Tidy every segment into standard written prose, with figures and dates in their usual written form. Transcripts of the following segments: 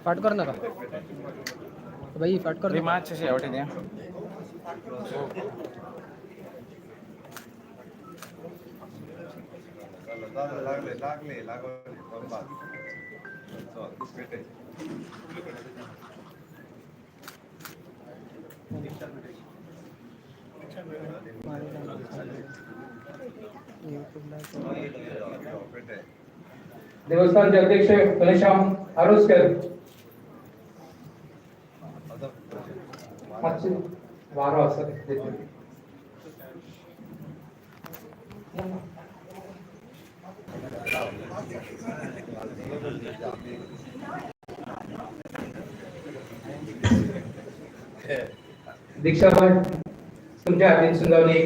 फाट कर नका बाई, फाट कर नका. मातशें शेवटें तें. लागले लागले लागले. देवस्थानचे अध्यक्ष घनश्याम आरोसकर, मातशें वारो आसा. दीक्षा भट, तुमच्या हातीन सुंदवणी.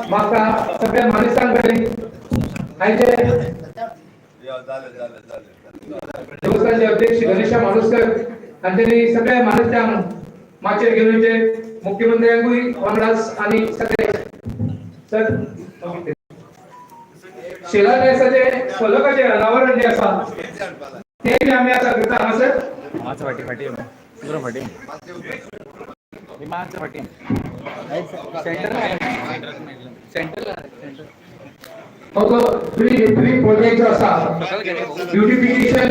म्हाका सगळ्या माणसांकडे आयचे झालं झालं झालं. देवस्थानचे अध्यक्ष घनश्याम माणुसकर हांच्यानी सगळ्या माणसांक माचयेर घेवचे, मुख्यमंत्र्यांकूय वांगडाच आनी सगळे सर शिलान्यासाचे फलकाचे अनावरण जे आसा ते बी आमी आतां करता हांगासर. मातसो फाटी फाटी, पुरो फाटी, मातसो फाटी. Centre centre centre. हो जो ड्रीम प्रोजेक्ट जो आसा, beautification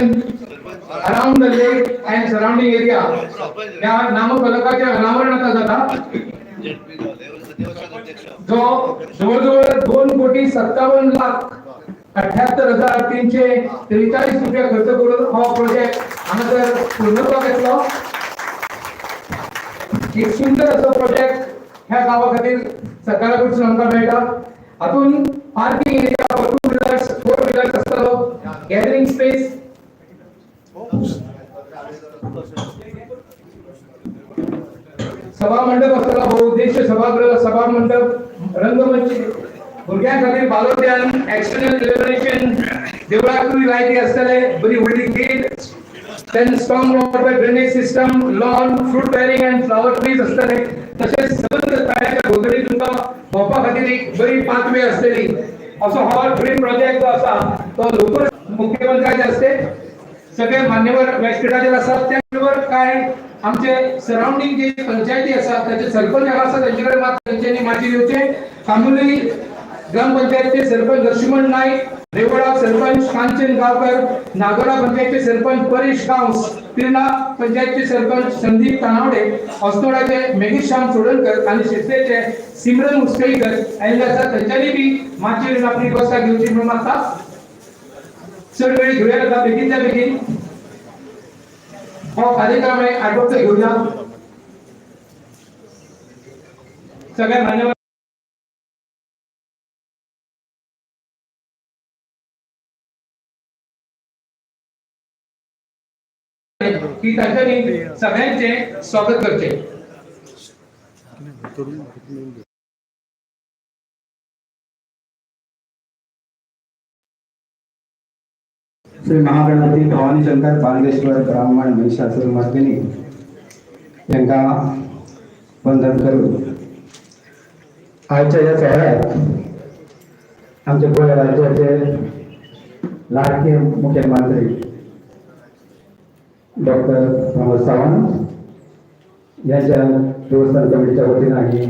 around the lake and surrounding area, ह्या नामफलकाचे अनावरण आता जाता, जो जवळजवळ 2,57,78,343 रुपया खर्च करून हो प्रोजेक्ट हांगासर पूर्णत्वाक येतलो. एक सुंदर असो प्रोजेक्ट ह्या गांवा खातीर सरकारा कडसून आमकां मेळटा. हातून parking area for two wheelers, four wheelers आसतलो, गॅदरिंग स्पेस, सभा मंडप आसतलो, बहुउद्देशीय सभागृह, सभा मंडप, रंगमंच, भुरग्यां खातीर बालोद्यान, एक्सटर्नल इल्युमिनेशन, देवळाकूय लायटी आसतले, बरी व्हडली gate, then storm water drainage system, lawn, fruit bearing and flower trees आसतले. तशेंच सबंद तळ्याच्या भोंवतणी तुमकां भोंवपा खातीर एक बरी पाथवे आसतली. असो हो ड्रीम प्रोजेक्ट जो आसा तो लवकर मुख्यमंत्र्याचे हस्ते सगळे मान्यवर व्यासपीठाचेर आसात. त्या बरोबर काय आमचे सरावंडिंग जे पंचायती आसा त्याचे सरपंच हांगा आसा, त्यांचे कडेन मात तेंच्यांनी माची दिवचे. कांदोली ग्रामपंचायतचे सरपंच लक्ष्मण नाईक, रेवडा सरपंच कांचन गावकर, नागोडा पंचायतचे सरपंच परेश गांवस, तिर्णा पंचायतचे सरपंच संदीप तानावडे, अस्नोडाचे मेघेश्याम चोडणकर आणि शिरसेचे सिमरन मुस्कळीकर आयिल्ले आसा. तेंच्यांनी बी माचयेर आपली बसका घेवची म्हणून मागता. चड वेळ घेवया नाका, बेगीनच्या बेगीन हो कार्यक्रम आहे आटोपतो घेवया. सगळ्या मान्यवर की तांच्यांनी सगळ्यांचे स्वागत करचे. श्री महागणपती भवानी शंकर बाणगेश्वर ब्राह्मण महिषासुर मर्दिनी यांका वंदन करून आजच्या या सोहळ्यात आमचे गोंय राज्याचे लाडके मुख्यमंत्री डॉक्टर प्रमोद सावंत यांच्या देवस्थान कमिटीच्या वतीनं आणि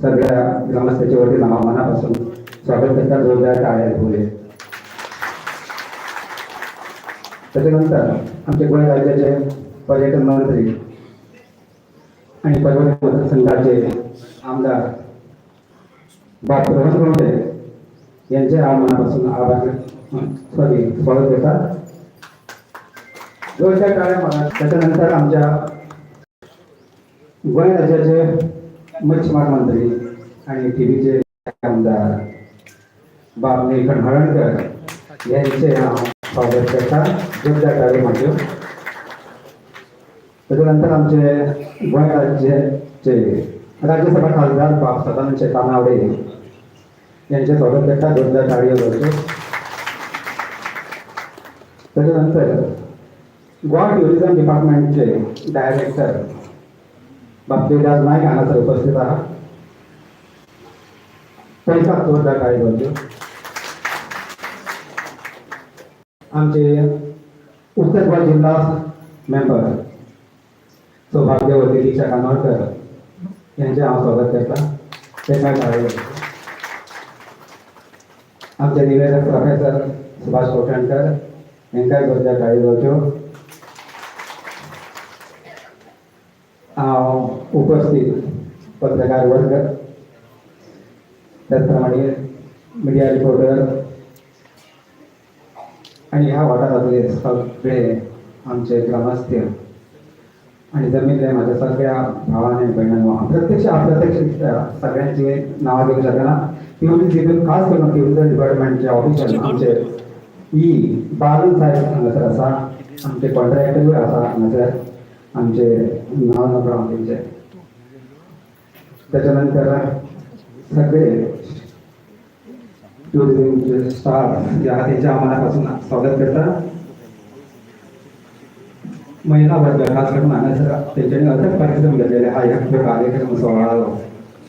सगळ्या ग्रामस्थांच्या वतीनं हांव मनापासून स्वागत करता. जोरदार टाळ्या होऊया. त्याच्यानंतर आमचे गोंय राज्याचे पर्यटन मंत्री आणि पर्वती मतदारसंघाचे आमदार बाब रोहन खंवटे यांचे हांव मनापासून आभार, सॉरी, स्वागत करता. जोरदार टाळ्या मारा. त्याच्यानंतर आमच्या गोंय राज्याचे मच्छीमार मंत्री आणि थिवीचे आमदार बाब निळकंठ हळर्णकर यांचे हांव स्वागत करता. जोरदार टाळयो मारच्यो. त्याच्यानंतर आमचे गोंय राज्याचे राज्यसभा खासदार बाब सदानंद शेट तानावडे यांचे स्वागत करता. जोरदार टाळयो जावच्यो. त्याच्यानंतर गोवा ट्युरिझम डिपार्टमेंटचे डायरेक्टर बाब देवदास नायक हांगासर उपस्थित आहा. तांकां जोरदार टाळी जावच्यो. आमचे उत्तर गोंय जिल्हा मेंबर सौभाग्यवती दीक्षा कानोळकर यांचे हांव स्वागत करता. तांकां टाळी जावच्यो. आमचे निवेदक प्रोफेसर सुभाष कोठणकर हांकांय जोरदार टाळी जावच्यो. हांव उपस्थित पत्रकार वर्ग, त्याचप्रमाणे मिडिया रिपोर्टर आणि ह्या वाठारांतले सगळे आमचे ग्रामस्थ आणि जमिल्ले माझ्या सगळ्या भावांनी भयणांनो, प्रत्यक्ष अप्रत्यक्ष सगळ्यांची नावां घेवंक शकना. ट्युरिझम, खास करून ट्युरिझम डिपार्टमेंटचे ऑफिसर आमचे ई बालन साहेब हांगासर आसा, आमचे कॉन्ट्रॅक्टरूय आसा हांगासर, आमचे नांव नकळो हांव तेंचे. त्याच्या नंतर सगळे टुरिझमचे स्टाफ जे आहा तेंच्या हांव मनापासून स्वागत करता. महिला वर्ग खास करून हांगासर तेंच्यांनी अथक परिश्रम घेतलेले आहा ह्या कार्यक्रम सुवाळो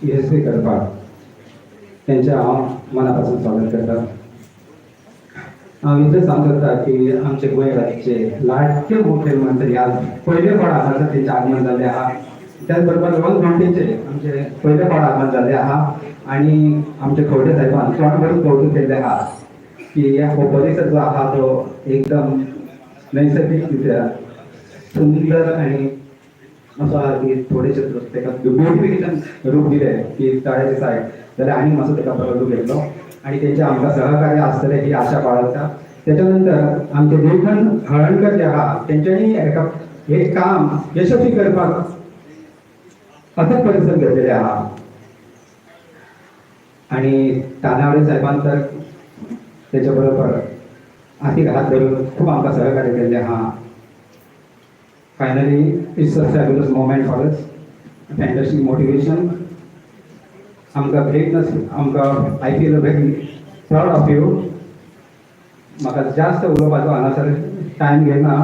यशस्वी करपाक, तेंचें हांव मनापासून स्वागत करता. हांव इतलें सांगूंक सोदता की आमचे गोंय राज्याचे लाडके मुख्यमंत्री आज पयले फावट हांगासर तेंचें आगमन जाल्लें आहा. त्याच बरोबर रोहन खंवटेचे आमचे पयले फावट आगमन जाल्लें आहा आनी आमचे खंवटे साहेबान तोंड भरून कौतुक केल्लें आहा की हो परिसर जो आहा तो एकदम नैसर्गिक रित्या सुंदर आणि असो आहा की थोडेशे ताका ब्युटिफिकेशन रूप दिलें की तळ्याचे सायड जाल्यार आनी मातसो ताका बरो लूक येतलो आणि तेंचे आमकां सहकार्य आसतलें ही आशा बाळगता. त्याच्या नंतर आमचे निळकंठ हळणकर जे आहा तेंच्यांनी एका हे काम यशस्वी करपाक अथक परिश्रम घेतलेले आहा आणि तानावडे साहेबान तर त्याच्या बरोबर हातीक हात धरून खूप आमकां सहकार्य केल्लें आहा. Finally, it's a fabulous moment for us, fantastic motivation. आमकां ग्रेटनस, आमकां I feel very proud of you. म्हाका जास्त उलोवपाचो हांगासर टायम घेना,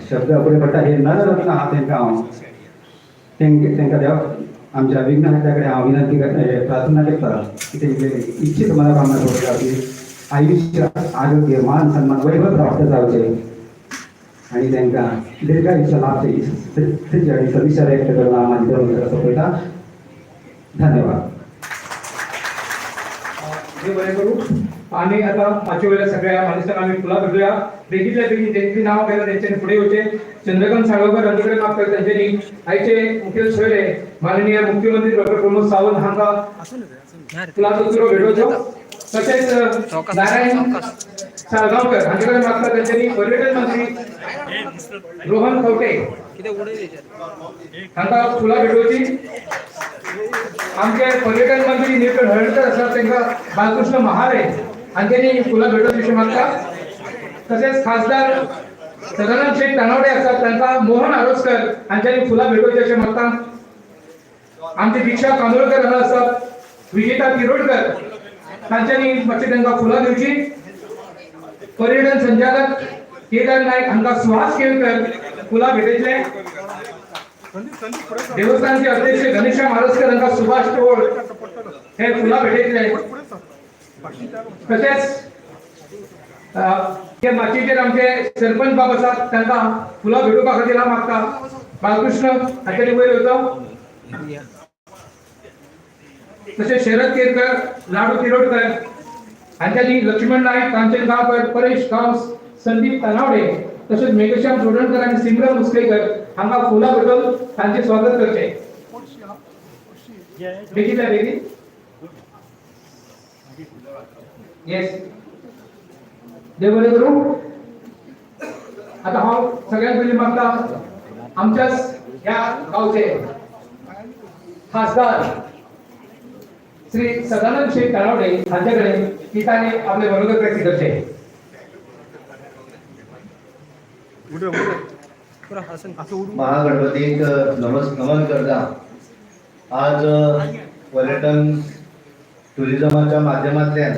शब्द अपुरे पडटा. हे नररत्न आहा तेंकां हांव तेंकां देव आमच्या विघ्नहर्त्या कडेन हांव विनंती करता, प्रार्थना करता की तेंचे इच्छित मनोकामना पूर्ण जावची, आयुष्य, आरोग्य, मान सन्मान, वैभव प्राप्त जावचे आणि तांकां दीर्घायुष्य लाभचे ही आणि सदिच्छा व्यक्त करून हांव म्हाजी दोन उतरां सोंपयता. धन्यवाद. देव बरें करूं. आणि आता माचये वयल्या सगळ्या मानेस्तांक आमी फुलां भेटूया. बेगीतल्या बेगीन तेंची नांव घेतला तेंच्यांनी फुडें येवचें. चंद्रकांत साळगांवकर हांचे कडेन मागता तेंच्यांनी आयचे मुखेल सोयरे माननीय मुख्यमंत्री डॉक्टर प्रमोद सावंत हांकां फुलांचो तुरो भेटोवचो. तशेंच नारायण साळगांवकर हांचे कडेन मागता तेंच्यांनी पर्यटन मंत्री रोहन खंवटे हांकां फुलां भेटोवची. आमचे पर्यटन मंत्री निळकंठ हळर्णकर आसात तांकां बालकृष्ण महाले हांच्यांनी फुलां भेटोवची अशें मागता. तशेंच खासदार सदानंद शेठ तानावडे आसात तांकां मोहन आरोसकर हांच्यांनी फुलां भेटोवची अशें मागता. आमचे दीक्षा कांदोळकर हांगा आसात, विजेता तिरोडकर तांच्यांनी मातशें तांकां फुलां दिवची. पर्यटन संचालक केदार नायक हांकां सुहास केळकर फुलां भेटयतले. देवस्थानचे अध्यक्ष घनश्याम आरोसकर हांकां सुभाष टोळ हे फुलां भेटयतले. तशेंच ते माचयेचेर आमचे सरपंच बाब आसात तांकां फुलां भेटोवपा खातीर हांव मागता. बालकृष्ण हांच्यानी वयर येवचो. तशेंच शरद केरकर, लाडू तिरोडकर हांच्यांनी लक्ष्मण नायक, कांचन गांवकर, परेश गांवस, संदीप तानावडे तशेंच मेघश्याम चोडणकर आनी सिमरन मुस्केकर हांकां फुलां भेटोवन तांचें स्वागत करचें. बेगीन बेगीन. येस, देव बरें करूं. आता हांव सगळ्यांत पयलीं मागता आमच्याच ह्या गांवचे खासदार श्री सदानंद शेठ तानावडे हांचे कडेन की तांणी आपले मनोगत व्यक्त करचे. महागणपतीक नमन करता. आज पर्यटन टुरिजमाच्या माध्यमांतल्यान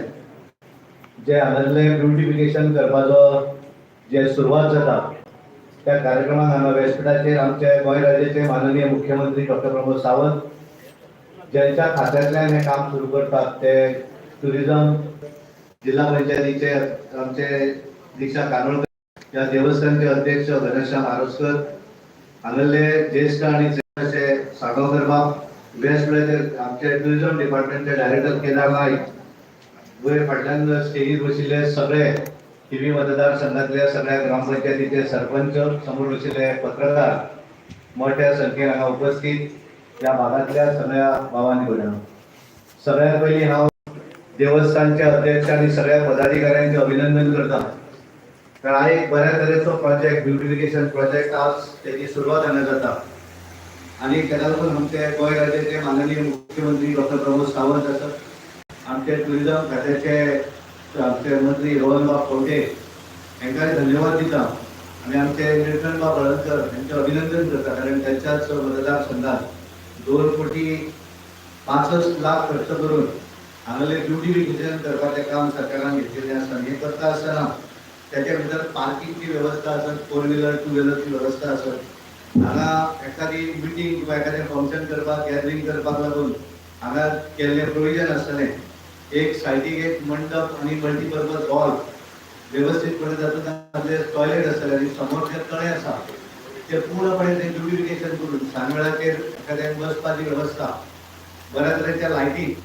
जे हांगासरलें ब्युटिफिकेशन करपाचो जे सुरवात जाता त्या कार्यक्रमाक हांगा व्यासपीठाचेर आमचे गोंय राज्याचे माननीय मुख्यमंत्री डॉक्टर प्रमोद सावंत, ज्यांच्या खात्यांतल्यान हें काम सुरू करतात ते टुरिझम जिल्हा पंचायतीचे आमचे दीक्षा कानोळकर, ह्या देवस्थानचे अध्यक्ष घनश्याम आरोसकर, हांगल्ले ज्येश्ठ आनी अशे सागांवकर बाब, व्यासपीठाचेर आमचे टुरिझम डिपार्टमेंटचे डायरेक्टर केदार नाईक, वयर फाटल्यान स्टेजीर बशिल्ले सगळे थिवी मतदारसंघातल्या सगळ्या ग्रामपंचायतीचे सरपंच, समोर बशिल्ले पत्रकार, मोठ्या संख्येन हांगा उपस्थित ह्या भागांतल्या सगळ्या भावांनी भयणांनो, सगळ्यात पयलीं हांव देवस्थानचे अध्यक्ष आनी सगळ्या पदाधिकाऱ्यांचे अभिनंदन करता, कारण हा एक बऱ्या तरेचो प्रोजेक्ट, ब्युटिफिकेशन प्रोजेक्ट, आज तेजी सुरवात हांगा जाता. आनी ताका लागून आमचे गोंय राज्याचे माननीय मुख्यमंत्री डॉक्टर प्रमोद सावंत आसात, आमचे टुरिझम खात्याचे आमचे मंत्री रोहनबाब खंवटे हांकां धन्यवाद दिता आनी आमचे निळकंठबाब हळदणकर हांचें अभिनंदन करता, कारण त्यांच्याच मतदारसंघात 2 कोटी 65 लाख खर्च करून हांगासरलें ब्युटिफिकेशन करपाचें काम सरकारान घेतिल्लें आसा. आनी हें करता आसतना त्याच्या भितर पार्किंगची वेवस्था आसत, फोर व्हिलर, टू व्हिलरची वेवस्था आसत, हांगा एखादी मिटींग किंवा एखादें फंक्शन करपाक, गॅदरींग करपाक लागून हांगा केल्लें प्रोविजन आसतलें. एक सायडीक एक मंडप आनी मल्टीपर्पज हॉल व्यवस्थितपणे तातूंत आपले टॉयलेट आसतले आनी समोर जें तळें आसा ते पूर्णपणे ते ब्युटिफिकेशन करून सांजवेळाचेर एखाद्या बसपाची वेवस्था, बऱ्या तरेच्या लायटी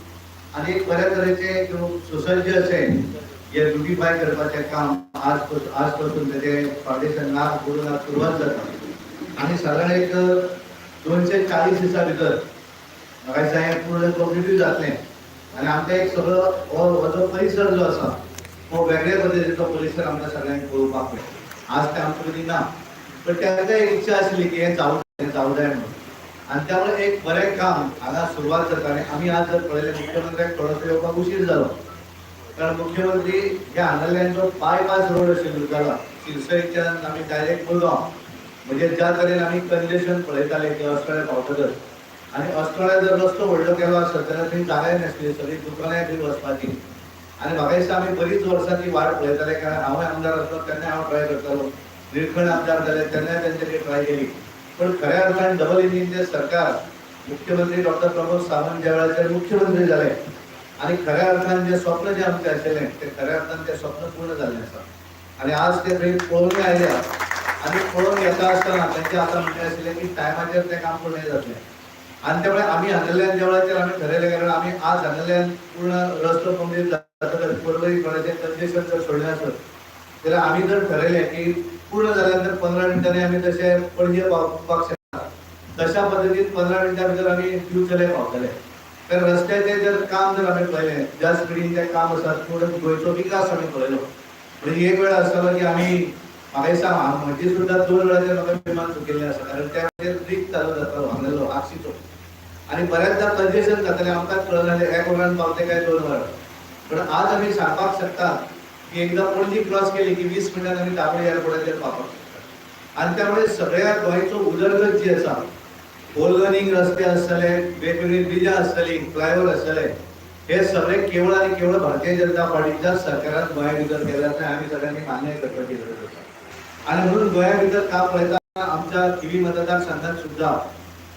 आनी एक बऱ्या तरेचे सुसज्ज अशें हे ब्युटिफाय करपाचें काम आज पासून तेजें फावंडेशन नाग करून आज सुरवात जाता. आनी सादारण एक 240 दिसां भितर म्हाका दिसता हें पूर्ण कंप्लिटूय जातलें. आनी आमकां एक सगळो हो हो जो परिसर जो आसा हो वेगळे पद्दतीचो परिसर आमकां सगळ्यांक पळोवपाक मेळटा. आज ते आमचे मदीं ना, पण तांकां एक इच्छा आसली की हें जावं, हें जावं जाय म्हणून. आनी त्यामुळे एक बरें काम हांगा सुरवात जाता. आनी आमी आज जर पळयलें, मुख्यमंत्र्याक थोडोसो येवपाक उशीर जालो, कारण मुख्यमंत्री हे हांगासरल्यान जो बायपास रोड आशिल्लो जाला शिरसयच्यान आमी डायरेक्ट मुरगांव, म्हणजे ज्या तरेन आमी कंजेशन पळयताले की अस्कळ्या पावतकच आनी अस्कळ्या जर रस्तो व्हडलो केलो आसत जाल्यार थंय जागाय नासली, सगळीं दुकानांय थंय वचपाची. आनी म्हाका दिसता आमी बरीच वर्सां ती वाट पळयताले, कारण हांवूय आमदार आसलो तेन्ना हांव ट्राय करतालो, निळकंठ आमदार जाले तेन्नाय तेंच्यानी ट्राय केली. पण खऱ्या अर्थान डबल इंजिनचे सरकार, मुख्यमंत्री डॉक्टर प्रमोद सावंत ज्या वेळाचेर मुख्यमंत्री जाले आनी खऱ्या अर्थान जे स्वप्न जे आमचें आशिल्लें ते खऱ्या अर्थान ते स्वप्न पूर्ण जाल्लें आसा. आनी आज ते थंय पळोवनूय आयल्या आनी पळोवन येता आसतना तेंचें आतां म्हणणें आशिल्लें की टायमाचेर तें काम पूर्ण जातलें. आनी त्यामुळे आमी हांगासरल्यान ज्या वेळाचेर आमी ठरयलें, कारण आमी आज हांगासरल्यान पूर्ण रस्तो कंप्लीट जातकच पर्वरी कोणाचें कंजेशन जर सोडलें आसत जाल्यार आमी जर ठरयलें की पूर्ण जाल्या नंतर 15 मिनटांनी आमी तशें पणजे पावपाक शकता, तशा पद्दतीन 15 मिनटां भितर आमी दिवचले पावतले. तर रस्त्याचें जर काम जर आमी पळयलें, ज्या स्पिडीन तें काम आसा, पूर्ण गोंयचो विकास आमी पळयलो. म्हणजे एक वेळ आसतालो की आमी, म्हाका दिसता म्हजी सुद्दां दोन वेळाचेर म्हाका विमान चुकिल्लें आसा, कारण त्या वेळाचेर ब्रीज चालू जातालो हांगेलो आगशीचो आनी बऱ्याचदा कंजेशन जातालें, आमकांच कळनासलें एक वरान पावते काय 2 वरां. पण आज आमी सांगपाक शकता की एकदा पणजी क्रॉस केली की 20 मिनटान आमी दाबोळी एअरपोर्टाचेर पावपाक शकता. आनी त्यामुळे सगळ्या गोंयचो उदरगत जी आसा, फोरलनिंग रस्ते आसतले, वेगवेगळी ब्रिजां आसतली, फ्लायओव्हर आसतले, हे सगळे केवळ आनी केवळ भारतीय जनता पार्टीच्या सरकारान गोंया भितर केल्यात तें आमी सगळ्यांनी मान्य करपाची गरज आसा. आनी म्हणून गोंया भितर काम पळयता, आमच्या थिवी मतदारसंघात सुद्दां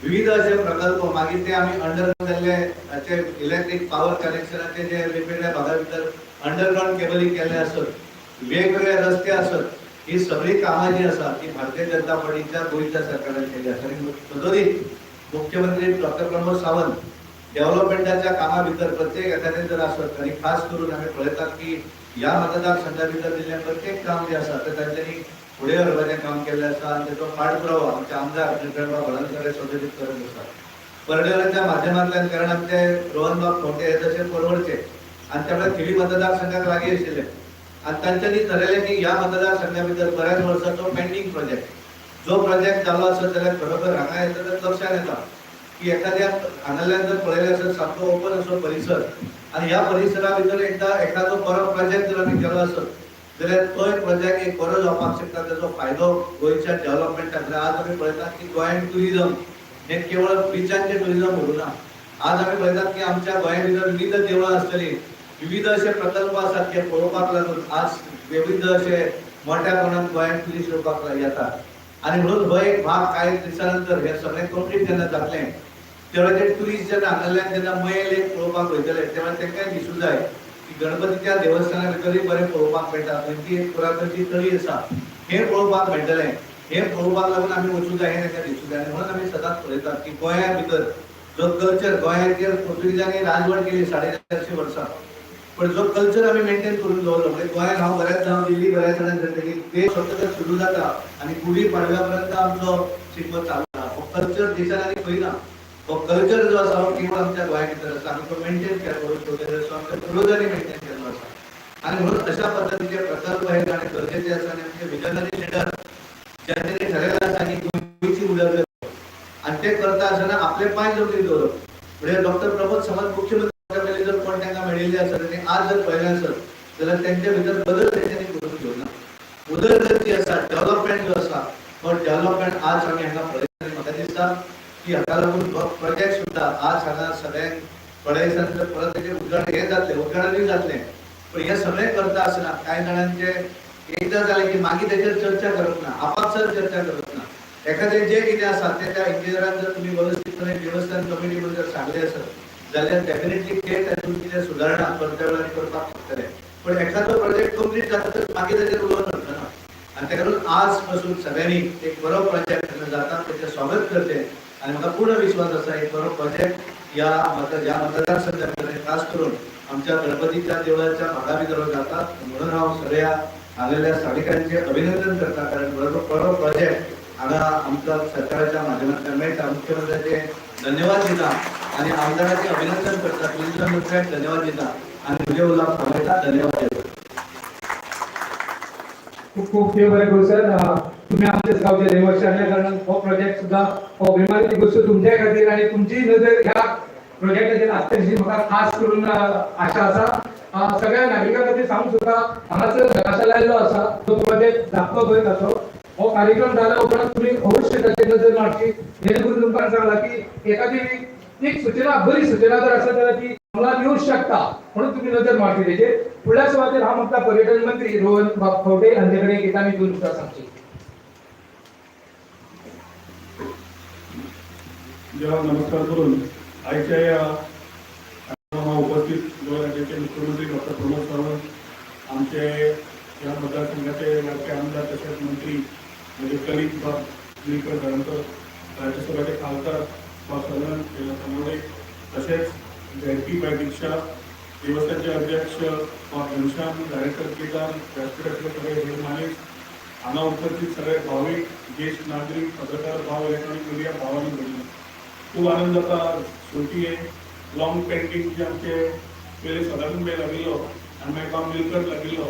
विविध असे प्रकल्प, मागीर ते आमी अंडरग्राउंड जाल्ले हाचे इलेक्ट्रीक पावर कनेक्शनाचे जे वेगवेगळ्या भागा भितर अंडरग्राउंड केबलिंग केल्ले आसत, वेगवेगळे रस्ते आसत, ही सगळी कामां जी आसा ती भारतीय जनता पार्टीच्या गोंयच्या सरकारान केली आसा. आनी सदोदीत मुख्यमंत्री डॉक्टर प्रमोद सावंत डेव्हलपमेंटाच्या कामा भितर प्रत्येक एखादें जर आसत आनी खास करून आमी पळयतात की ह्या मतदारसंघा भितर दिल्लें प्रत्येक काम जें आसा तें तांच्यांनी फुडें व्हरपाचें काम केल्लें आसा. आनी तेचो पाठपुरावो आमचे आमदार निळकंठबाब हळर्णकर हे सदोदीत करत आसात पर्वरीच्या माध्यमांतल्यान, कारण आमचे रोहनबाब खंवटे हे तशे पर्वरचे आनी त्यामुळे थिवी मतदारसंघाक लागीं आशिल्ले आनी तांच्यांनी ठरयलें की ह्या मतदारसंघा भितर बऱ्याच वर्साचो पेंडींग प्रोजेक्ट जो प्रोजेक्ट जालो आसत जाल्यार खरोखर हांगा येतकच लक्षात येता की एखाद्या हांगासरल्यान जर पळयलें आसत, सामको ओपन असो परिसर आनी ह्या परिसरा भितर एकदा एखादो बरो प्रोजेक्ट जर आमी केलो आसत जाल्यार तोय प्रोजेक्ट एक बरो जावपाक शकता. तेजो फायदो गोंयच्या डेव्हलपमेंटाक. आज आमी पळयतात की गोंयान टुरिझम हें केवळ बिचांचें टुरिझम उरूं ना. आज आमी पळयतात की आमच्या गोंया भितर विविध देवळां आसतलीं, विविध अशे प्रकल्प आसात ते पळोवपाक लागून आज विविध अशे मोठ्या प्रमाणात गोंयांत टुरिस्ट येवपाक येतात. आनी म्हणून हो एक भाग कांय दिसां नंतर हे सगळें कंप्लीट जेन्ना जातलें तेन्ना ते ट्युरिस्ट जेन्ना हांगासरल्यान जेन्ना मयें लेक पळोवपाक वयतले तेन्ना तांकांय दिसूं जाय की गणपतीच्या देवस्थाना भितरूय बरें पळोवपाक मेळटा, थंयची एक पुरातनची तळी आसा हें पळोवपाक मेळटलें, हें पळोवपाक लागून आमी वचूं जाय हें तांकां दिसूं जाय. आनी म्हणून आमी सदांच पळयतात की गोंया भितर जो कल्चर, गोंयाचेर पोर्तुगीजांनी राजवट केली 450 वर्सां, पण जो कल्चर आमी मेंटेन करून दवरलो म्हणजे गोंयांत हांव बऱ्याच जावन दिल्ली बऱ्याच जाणांक सांगता की ते स्वतः सुरू जाता आनी गुढी पाडव्या पर्यंत आमचो शिगमो चालू आसा. हो कल्चर देशान आनी खंय ना. हो कल्चर जो आसा हो केवळ आमच्या गोंया भितर आसा, आमी तो मेंटेन केल्लो सो आमच्या पुर्वजांनी मेंटेन केल्लो आसा. आनी म्हणून अशा पद्दतीचे प्रकल्प हे जाणे गरजेचे आसा आनी आमचे विजनरी लिडर ज्यांनी ठरयलें आसा की गोंयची उदरगत आनी ते करता आसतना आपले पांय जमनीर दवरप. म्हणजे डॉक्टर प्रमोद सावंत मुख्यमंत्री पयलीं जर कोण तांकां मेळिल्ले आसत आनी आज जर पळयलें आसत जाल्यार तेंच्या भितर बदल तेंच्यांनी करून घेवना. उदरगत जी आसा, डेव्हलपमेंट जो आसा हो डेव्हलपमेंट आज आमी हांगा पळयता. म्हाका दिसता की हाका लागून हो प्रोजेक्ट सुद्दां आज हांगा सगळ्यांक थोड्या दिसांनी परत तेजें उद्घाटन हें जातलें, उद्घाटनूय जातलें. पण हें सगळें करता आसतना कांय जाणांचे एकदां जालें की मागीर तेजेर चर्चा करप ना, आपापसात चर्चा करप ना. एखादें जें कितें आसा तें त्या इंजिनियरान जर तुमी वेवस्थीतपणे देवस्थान कमिटी जर सांगलें आसत जाल्यार डेफिनेटली ते तातूंत कितें सुदारणा करत्या वेळार करपाक शकतले. पण एखादो प्रोजेक्ट कंप्लीट जातकच मागीर ताजेर उलोवन अर्थ ना. आनी ताका लागून आज पासून सगळ्यांनी एक बरो प्रोजेक्ट जेन्ना जाता तेचें स्वागत करचें आनी म्हाका पूर्ण विश्वास आसा एक बरो प्रोजेक्ट ह्या मतदारसंघांत खास करून आमच्या गणपतीच्या देवळाच्या भागा भितर जाता. म्हणून हांव सगळ्या आलेल्या स्थानिकांचे अभिनंदन करता, कारण बरो बरो प्रोजेक्ट हांगा आमकां सरकाराच्या माध्यमांतल्यान मेळटा. मुख्यमंत्र्याचे धन्यवाद दिता आनी आमदाराचे अभिनंदन करता, टुरिझम मंत्र्याक धन्यवाद दिता आनी म्हजें उलोवप थांबयता. धन्यवाद दिता. खूप खूप देव बरें करूं सर. तुम्ही आमच्याच गावचे रहिवासी आसल्या कारणान हो प्रोजेक्ट सुद्दां हो अभिमानाची गोश्ट तुमच्या खातीर आनी तुमची नजर ह्या प्रोजेक्टाचेर आसतली म्हाका खास करून आशा आसा. सगळ्या नागरिकां खातीर सांगूंक सोदता, हांगासर नकाशा लायल्लो आसा तो प्रोजेक्ट धाकटो खंय ताचो हो कार्यक्रम जाल्या उपरांत तुमी अवश्य ताचेर नजर मारची, जेणे करून तुमकां सांगला की एखादी एक सूचना, बरी सूचना जर आसत जाल्यार ती अंमलात येवंक शकता, म्हणून तुमी नजर मारची तेजेर. फुडल्या सुवातेर हांव म्हाका पर्यटन मंत्री रोहन बाब खंवटे हांचे कडेन एक आमी दोन उतरां सांगची. जेव्हा नमस्कार करून आयच्या या कार्यक्रमात उपस्थित गोवा राज्याचे मुख्यमंत्री डॉक्टर प्रमोद सावंत, आमचे ह्या मतदारसंघाचे लाडके आमदार तशेंच मंत्री म्हणजे कलित बाब निळकंठ हळर्णकर, राज्यसभाचे खासदार बाब सदानंद तानावडे, तशेंच झेडपी बाय दीक्षा देवस्थानचे अध्यक्ष बाब घनश्याम डायरेक्टर केदार, व्यासपीठातले सगळे हेर मानेस्त, हांगा उपस्थित सगळे भावीक, ज्येष्ठ नागरीक, पत्रकार भाव, इलेक्ट्रॉनिक मिडिया भाव आनी भयणी, खूब आनंद जाता. शेवटी हे लॉंग पेंडींग जे आमचे पयले सदानंद भाई लागिल्लो आनी मागीर बाब निलकंठ लागिल्लो,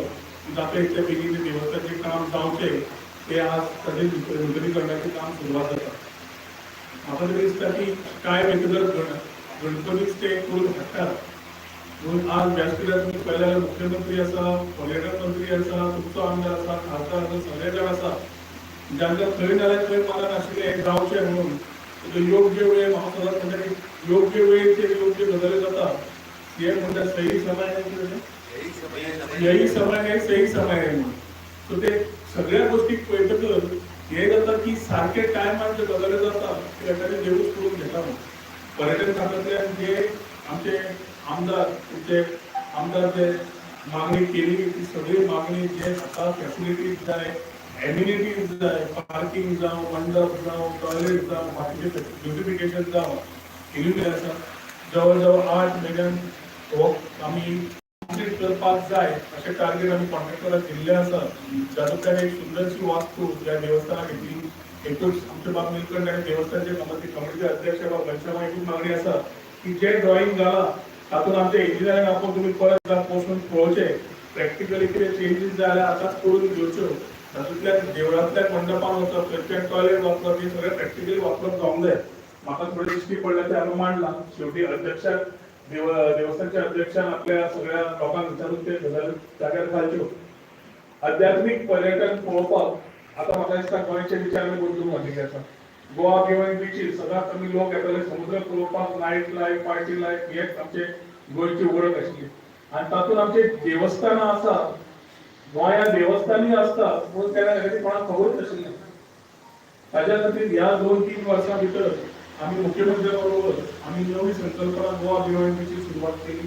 जाता इतल्या बेगीन ते देवस्थानचें काम जावचें ते आज ताजें नुतनीकरणाचें काम सुरवात जाता. म्हाका तरी दिसता की कांय व्यक्ती गणपतीच ते करून हाडटात म्हणून आज व्यासपीठार तुमी पळयल्यार जाल्यार मुख्यमंत्री आसा, पर्यटन मंत्री आसा, तुमचो आमदार आसा, खासदार आसा, सगळे जाण आसा. जांकां खंय नाल्यार खंय मनान आशिल्लें हें जावचें म्हणून तो योग्य वेळ, म्हाका सदांच म्हणटा की योग्य वेळेचेर योग्य गजाली जाता. सीएम म्हणटा सही समय है, यही समय है, सही समय है म्हणून. सो ते सगळ्या गोष्टी पळयतकच हें जाता की सारके टायमार ज्यो गजाली जाता ते एखादें देवूच करून घेता म्हणून. पर्यटन खात्यांतल्यान जे आमचे आमदार, तुमचे आमदार जे मागणी केली ती सगळी मागणी जे आतां फॅसिलिटीज जाय, एम्युनिटीज जाय, पार्किंग जावं, मंडप जावं, टॉयलेट जावं, बाकीचे ब्युटिफिकेशन जावं, केलेली आसा. जवळ जवळ 8 म्हयन्यान हो आमी कंप्लीट करपाक जाय अशें टार्गेट आमी कॉन्ट्रॅक्टराक दिल्लें आसा. जातूंतल्यान एक सुंदरशी वास्तू ज्या देवस्थानाक घेतली, एकूच आमचे बाब निलकंठ आनी देवस्थानचे कमिटीचे अध्यक्ष बाब घनश्यामा एकूच मागणी आसा की जे ड्रॉइंग घाला तातूंत आमच्या इंजिनियरांक आपोवन तुमी परत एकदां वचून पळोवचें, प्रॅक्टिकली कितें चेंजीस जाय जाल्यार आतांच करून घेवच्यो. तातूंतल्यान देवळांतल्यान मंडपान वचप, थंयच्यान टॉयलेट वापरप, हें सगळें प्रॅक्टिकली वापरप जावंक जाय. म्हाका थोडें दिश्टी पडलें तें हांवें मांडलां. शेवटी अध्यक्षाक देवस्थानच्या अध्यक्षान आपल्या सगळ्या लोकांक विचारून ते गजाली जाग्यार घालच्यो. आध्यात्मीक पर्यटन पळोवपाक आतां म्हाका दिसता गोंयचे विचार आमी बदलूंक लागिल्ले आसा. गोवा बियॉन्ड बिचीस सदांच आमी लोक येताले समुद्र पळोवपाक, नायट लायफ, पार्टी लायफ हेच आमचे गोंयची वळख आशिल्ली. आनी तातूंत आमचे देवस्थानां आसा, गोंयांत देवस्थानूय आसता पूण तेन्ना खातीर कोणाक खबरूच नाशिल्लें. ताज्या खातीर ह्या 2-3 वर्सां भितर आमी मुख्यमंत्र्या बरोबर आमी नवी संकल्पना गोवा बियॉंडची सुरवात केली.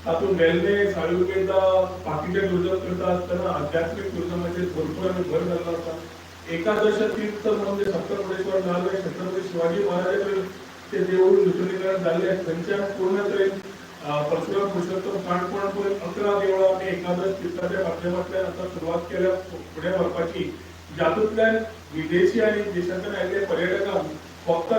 तातूंत वेल्ले, साळुर्बेदा, बाकीचे टुरिजम करता आसतना आध्यात्मीक टुरिजमाचेर भरपूर आमी भर घाल्लो आसा. एकादश तीर्थ म्हणून जे सप्तमुंडेश्वर जाल्ले, छत्रपती शिवाजी महाराजा ते देवूळ नुतनीकरण जाल्ले, थंयच्यान पूर्ण तरेन परशुराम पुरुषोत्तम काणकोण पर्यंत 11 देवळां आमी एकादश तीर्थाच्या माध्यमांतल्यान आतां सुरवात केल्या फुडें व्हरपाची, जातूंतल्यान विदेशी आनी देशांतल्यान आयिल्ले पर्यटकांक फक्त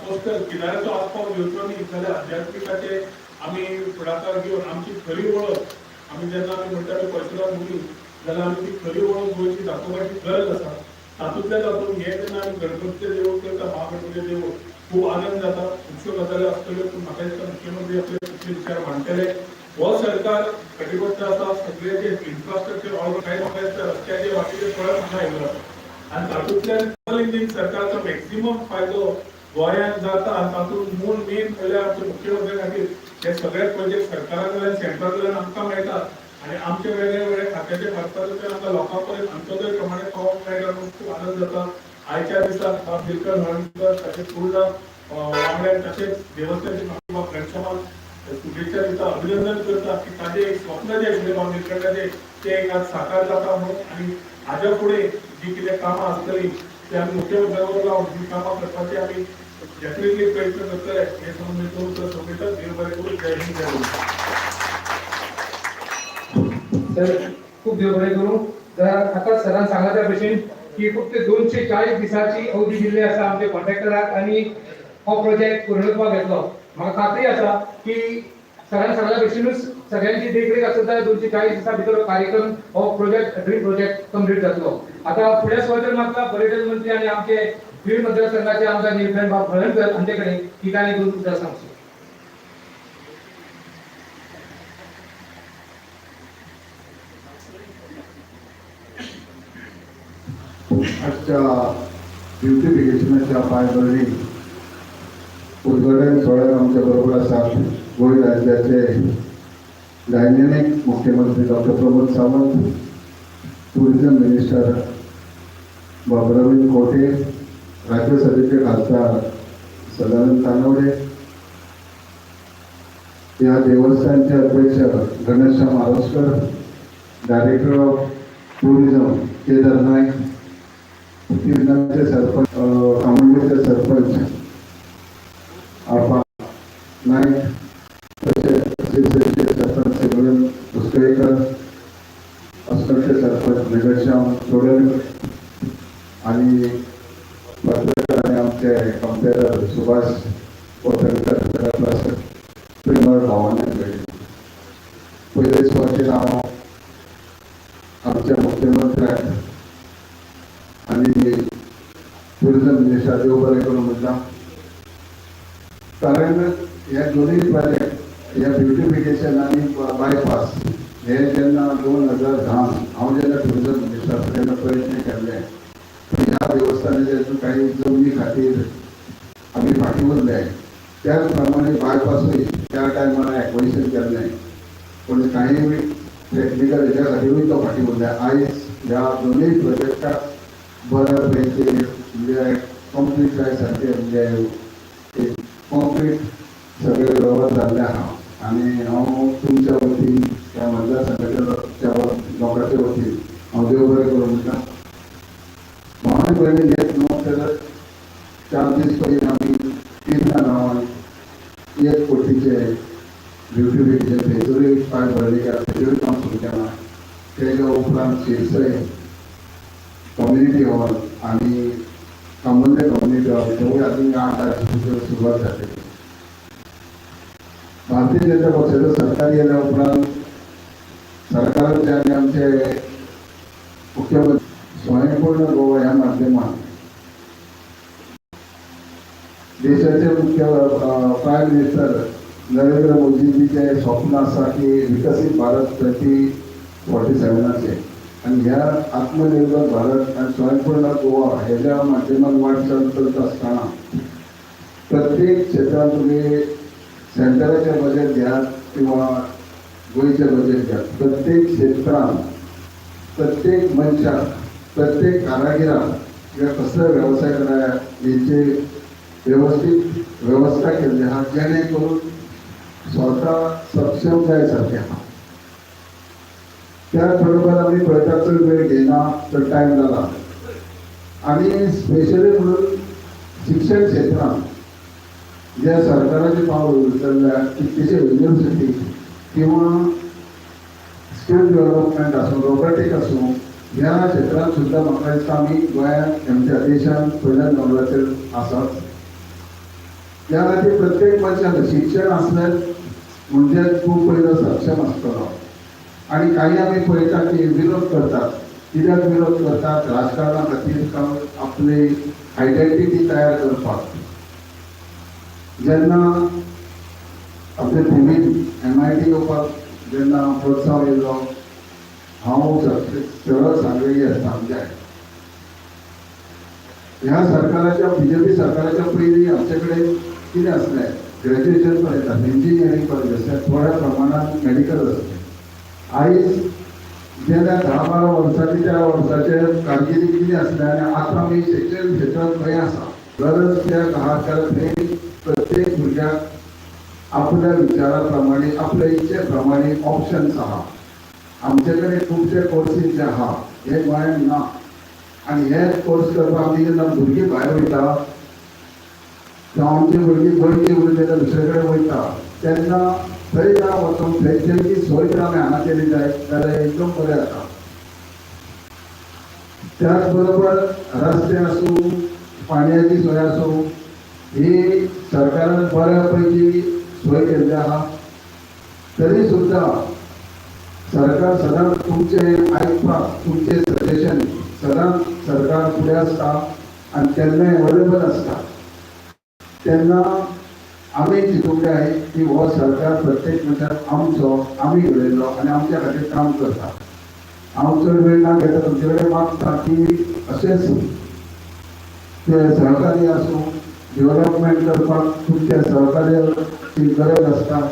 कोस्टल किनाऱ्याचो आस्पाव घेवचो न्ही, जाल्यार आध्यात्मिकाचे आमी फुडाकार घेवन आमची खरी वळख, आमी जेन्ना आमी म्हणटा परशुराम मुनी, जाल्यार आमी ती खरी वळख गोंयची दाखोवपाची गरज आसा. तातूंतल्यान तातूंत हें जेन्ना आमी गणपतीचें देवूळ करता, महागणपतीचें देवूळ, खूब आनंद जाता. खुबश्यो गजाली आसतल्यो, पूण म्हाका दिसता मुख्यमंत्री आपले खुबशे विचार मांडटले. हो सरकार कटिबद्ध आसा. सगळे जे इन्फ्रास्ट्रक्चर ऑल कांय म्हाका दिसता रस्त्याचे वाटेचे फळक हांगा आयिल्लो आसा आनी तातूंतल्यान डबल इंजीन सरकारचो मॅक्सिमम फायदो गोंयांत जाता. आनी तातूंत मूळ मेन म्हणल्यार आमच्या मुख्यमंत्र्या खातीर हे सगळे प्रोजेक्ट सरकारा कडल्यान, सेंट्रा कडल्यान आमकां मेळटा आनी आमचे वेगळे वेगळे खात्याचे मार्फतांतल्यान आमकां लोकां पर्यंत अंत्योदय प्रमाणे पावोवंक मेळटा म्हणून खूब आनंद जाता. आयच्या दिसा बाब दिलकर हळर्णकर ताचे पूर्ण वांगड्यान तशेंच देवस्थानचे बाब घनश्यामान शुभेच्छा दिता, अभिनंदन करता की ताजें एक स्वप्न जें आशिल्लें बाब निलकंठाचें तें एक आज साकार जाता म्हणून. आनी हाज्या फुडें जी कितें कामां आसतलीं ती आमी मुख्यमंत्र्या बरोबर लावन ही कामां करपाची आमी डेफिनेटली प्रयत्न करतले हे सांगून मी दोन उतरां सोंपयता. देव बरें करूं. जय हिंद, जय गोंय. सर खूप देव बरें करूं. जरा आतां सरान सांगला त्या भशेन की फक्त 240 दिसाची अवधी दिल्ली आसा आमच्या कॉन्ट्रॅक्टराक आनी हो प्रोजेक्ट पूर्णत्वाक घेतलो. म्हाका खात्री आसा की सरान सांगल्या भशेनूच सगळ्यांची देखरेख आसत जाल्यार 240 दिसां भितर कार्यक्रम हो प्रोजेक्ट, ड्रीम प्रोजेक्ट कंप्लीट जातलो. आतां फुडल्या सुवातेर म्हाका पर्यटन मंत्री आनी आमचे बीड मतदारसंघाचे आमदार निलकंठ बाब हळर्णकर हांचे कडेन की तांणी दोन उतरां सांगची. आजच्या ब्युटिफिकेशनाच्या पायभरणी उद्घाटन सोहळ्यात आमच्या बरोबर आसात गोंय राज्याचे डायनॅमिक मुख्यमंत्री doctor Pramod Sawant, tourism minister बाब रवींद्र खवंटे, राज्यसभेचे खासदार सदानंद तानवडे, या देवस्थानचे अध्यक्ष Ghanshyam Aroskar, director of tourism Kedar Naik, किर्णाचे सरपंच, कामुर्लेचे सरपंच आपा नाईक, तसेच सिरसेचे सरपंच सिमरन उसकळेकर, अस्कलचे सरपंच मेघश्याम चोडण आणि पत्रकार आणि आमचे कंपेअर सुभाष कोतरकर, प्लस प्रेमळ भावाने. पयले सुवातेर हांव आमच्या मुख्यमंत्र्याक आणि टुरिझम मिनिस्टर देव बरें करूं म्हणटा, कारण हे दोनूय प्रोजेक्ट, हे ब्युटिफिकेशन आनी बायपास, हे जेन्ना 2010 हांव जेन्ना टुरिझम मिनिस्टर आसलो तेन्ना प्रयत्न केल्ले. ह्या देवस्थानाचे अजून काही जमनी खातीर आमी फाटीं उरले. त्याच प्रमाणे बायपासूय त्या टायमार एक्विजिशन केल्लें, पूण काही टॅक्निकल हेच्या खातीरूय तो फाटीं उरले. आयज ह्या दोनूय प्रोजेक्टाक बऱ्या पैकी म्हणजे कंप्लीट जाय सारकें, म्हणजे एक कॉन्क्रीट सगळे वेव्हार जाल्ले आहा. आनी हांव तुमच्या वतीन, ह्या मतदारसंघाच्या लोकांच्या वतीन हांव देव बरें करूं म्हणटा. भावानी भयणी, हेच न्हू तर 4 दीस पयलीं आमी किर्णा गांवांत 1 कोटीचे ब्युटिफिकेशन थंयसरूय पाय भरली केला, तेजेरूय काम सुरू केलां. तेच्या उपरांत शिरसय कम्युनिटी हॉल आनी कामुर्ले कम्युनिटी हॉल तेवूय अजून 8 तारखेर सुरवात जातली. भारतीय जनता पक्षाचं सरकार गेल्या उपरांत सरकाराचे आनी आमचे मुख्यमंत्री स्वयंपूर्ण गोवा ह्या माध्यमात देशाचे मुख्य प्रायम मिनिस्टर नरेंद्र मोदीजीचे स्वप्न आसा की विकसीत भारत 2047आचे आनी ह्या आत्मनिर्भर भारत आनी स्वयंपूर्ण गोवा हेज्या माध्यमात वाटचाल करता आसतना प्रत्येक क्षेत्रांत तुमी सेंटराचें बजेट घेयात किंवा गोंयचें बजेट घेयात, प्रत्येक क्षेत्रांत प्रत्येक मनशाक, प्रत्येक कारागिराक किंवा कसलोय वेवसाय करा हेची व्यवस्थीत वेवस्था केल्ली आहा, जेणे करून स्वता सक्षम जाय सारकें आहा. त्याच बरोबर आमी पळयता, चड वेळ घेयना, चड टायम जाला. आनी स्पेशली म्हणून शिक्षण क्षेत्रांत ज्या सरकाराचे पावल उचलल्या, कितलेशे युनिवर्सिटी किंवा स्किल डेव्हलपमेंट आसूं, रोबोटीक आसूं, ह्या क्षेत्रांत सुद्दां म्हाका दिसता आमी गोंयांत, आमच्या देशांत पयल्या नंबराचेर आसात. त्या खातीर प्रत्येक मनशान शिक्षण आसलें म्हणजे तूं पयलो सक्षम आसतलो. आनी काही आमी पळयता की विरोध करतात. कित्याक विरोध करतात? राजकारणा खातीर काय आपली आयडेंटिटी तयार करपाक? जेन्ना आपल्या थिवीन एमआयटी येवपाक जेन्ना प्रोत्साहन येयलो, हांव सरळ सांगलेली आसता, आमच्या ह्या सरकाराच्या, बीजेपी सरकाराच्या पयलीं आमचे कडेन कितें आसलें? ग्रॅज्युएशन कॉलेज आसलें, इंजिनियरींग कॉलेज आसलें, थोड्या प्रमाणात मेडिकल आसलें. आयज गेल्या 10-12 वर्सांनी, त्या वर्साचे कारकिर्दी कितें आसलें आनी आतां आमी शिक्षण क्षेत्रांत खंय आसा? गरज कित्याक आहा? कारण थंय प्रत्येक भुरग्याक आपल्या विचारा प्रमाणे, आपल्या इच्छे प्रमाणे ऑप्शन्स आहा. आमचे कडेन खुबशे कोर्सीस जे आहा, हे गोंयांत ना. आनी हे कोर्स करपाक आमी जेन्ना भुरगीं भायर वयता, जावं आमची भुरगीं गोंयची उरून जेन्ना दुसरे कडेन वयता, तेन्ना थंय ना वचून थंयची सोय जर आमी हांगा केली जायत जाल्यार एकदम बरें जाता. त्याच बरोबर रस्ते आसूं, पाणयाची सोय आसूं, ही सरकारान बऱ्या पैकी सोय केल्ली आहा. तरी सुद्दां सरकार सदांच तुमचे आयकपाक, तुमचे सजेशन सदांच सरकार फुडें आसता आनी केन्नाय अवेलेबल आसता. तेन्ना आमी चिंतूंक जाय की हो सरकार प्रत्येक मनशाक आमचो, आमी घडयल्लो आनी आमच्या खातीर काम करता. हांव चड वेळ ना घेता, तुमचे कडेन मागता की अशेंच ते सहकार्य आसूं, डेव्हलपमेंट करपाक तुमच्या सहकार्याची गरज आसता.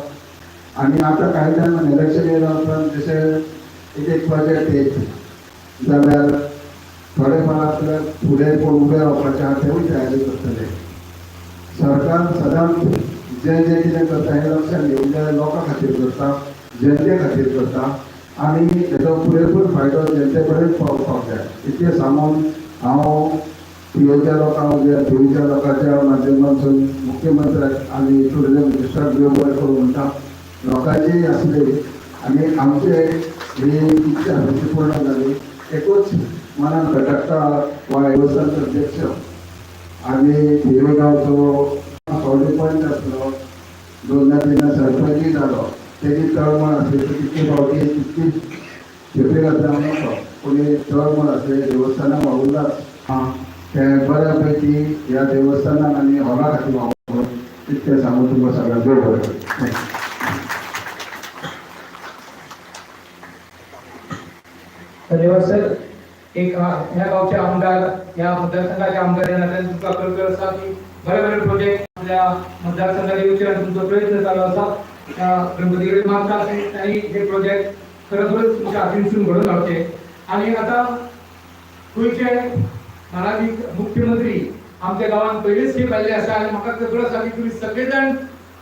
आनी आतां कांय जाण इलेक्शन येयल्या उपरांत जशे एक एक प्रोजेक्ट येत जाल्यार थोडे फार आपल्याक फुडें कोण उबे रावपाचें आहा, तेवूय तयारी करतले. सरकार सदांच जें जें कितें करता हें लक्षात घेवन जाय, लोकां खातीर करता, जनते खातीर करता आनी हेजो पुरेपूर फायदो जनते कडेन पावपाक जाय. इतलें सांगून हांव थिवीच्या लोकांक, थिवीच्या लोकांच्या माध्यमांतून मुख्यमंत्र्याक आनी टुरिजम मिनिस्टराक देव बरें करूं म्हणटा. लोकांची आसली आनी आमचे ही इच्छा आसा ती पूर्ण जाली. एकूच मनान खटकता, वा देवस्थानचो अध्यक्ष आनी थिवे गांवचो फावटी पंच आसलो, दोनदा तीनदा सरपंचूय जालो, तेजी तळमळ आसली. तितकी फावटी तितकी खेपे घातल्या हांव नको, पूण ही तळमळ आसली. देवस्थानाक वावुरलाच ते बऱ्या पैकी ह्या देवस्थानाक आनी हॉला खातीर वावुरलो. तितकें सांगून तुमकां सगळ्यांक देव बरें करूं. Thank you. धन्यवाद सर. एक ह्या गावचे आमदार, ह्या मतदारसंघाचे आमदार या नात्यान तुमकां कळकळ आसा की बरे बरे प्रोजेक्ट आपल्या मतदारसंघात येवचे आनी तुमचो प्रयत्न चालू आसा. त्या गणपती कडेन मागता आनी हे प्रोजेक्ट खरोखरच तुमच्या हातीनसून घडोवन हाडचे. आनी आतां गोंयचे मानादीक मुख्यमंत्री आमच्या गांवांत पयलीच खेप आयिल्ले आसा आनी म्हाका खबर आसा की तुमी सगळे जाण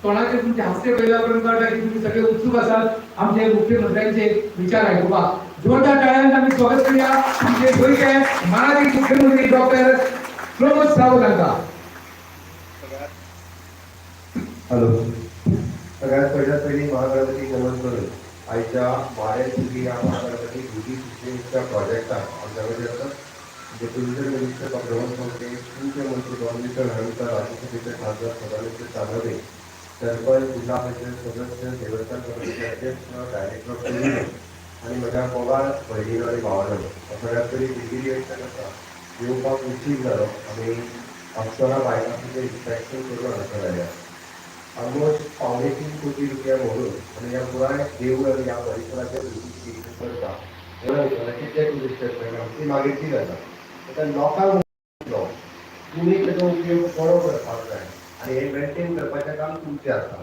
तोंडाचेर तुमचे हास्य पळयल्या उपरांत कळटा की तुमी सगळे उत्सूक आसात आमचे मुख्यमंत्र्यांचे विचार आयकुपाक. जोरदार टाळ्यांत आमी स्वागत करूया आमचे गोंयचे मानादीक मुख्यमंत्री डॉक्टर प्रमोद सावंत हांकां. हॅलो, सगळ्यात पहिल्यात पहिली महागणपती नमन करून आयच्या वारें थिवी ह्या महागणपती ब्युटिफिकेशनच्या प्रोजेक्टाक आमच्या कडेन आसा जे tourism minister doctor Pramod Sawant, तुमचे मंत्री डॉ विठ्ठल हळर्णकर, राज्यसभेचे खासदार सदानंद तानावडे, सरपंच, जिल्हा परिशद सदस्य, देवस्थान कमिटीचे अध्यक्ष, डायरेक्टर ऑफ टुरिझम आनी म्हज्या मोगाळ भयणीनो आनी भावानो, सगळ्यात पयलीं दिल्ली आसा येवपाक उशीर जालो. आमी अप्सरा बायपासाचें इन्स्पेक्शन करून हांगासर आयल्या. ऑलमोस्ट 2.75 कोटी रुपया मोडून आनी ह्या पुराय देवूळ आनी ह्या परिसराचें ब्युटिफिकेशन करता. कितले टुरिस्ट येतले ती मागीरची गजाल. आतां लोकांक तुमी तेजो उपयोग बरो करपाक जाय आनी हे मेंटेन करपाचें काम तुमचें आसा.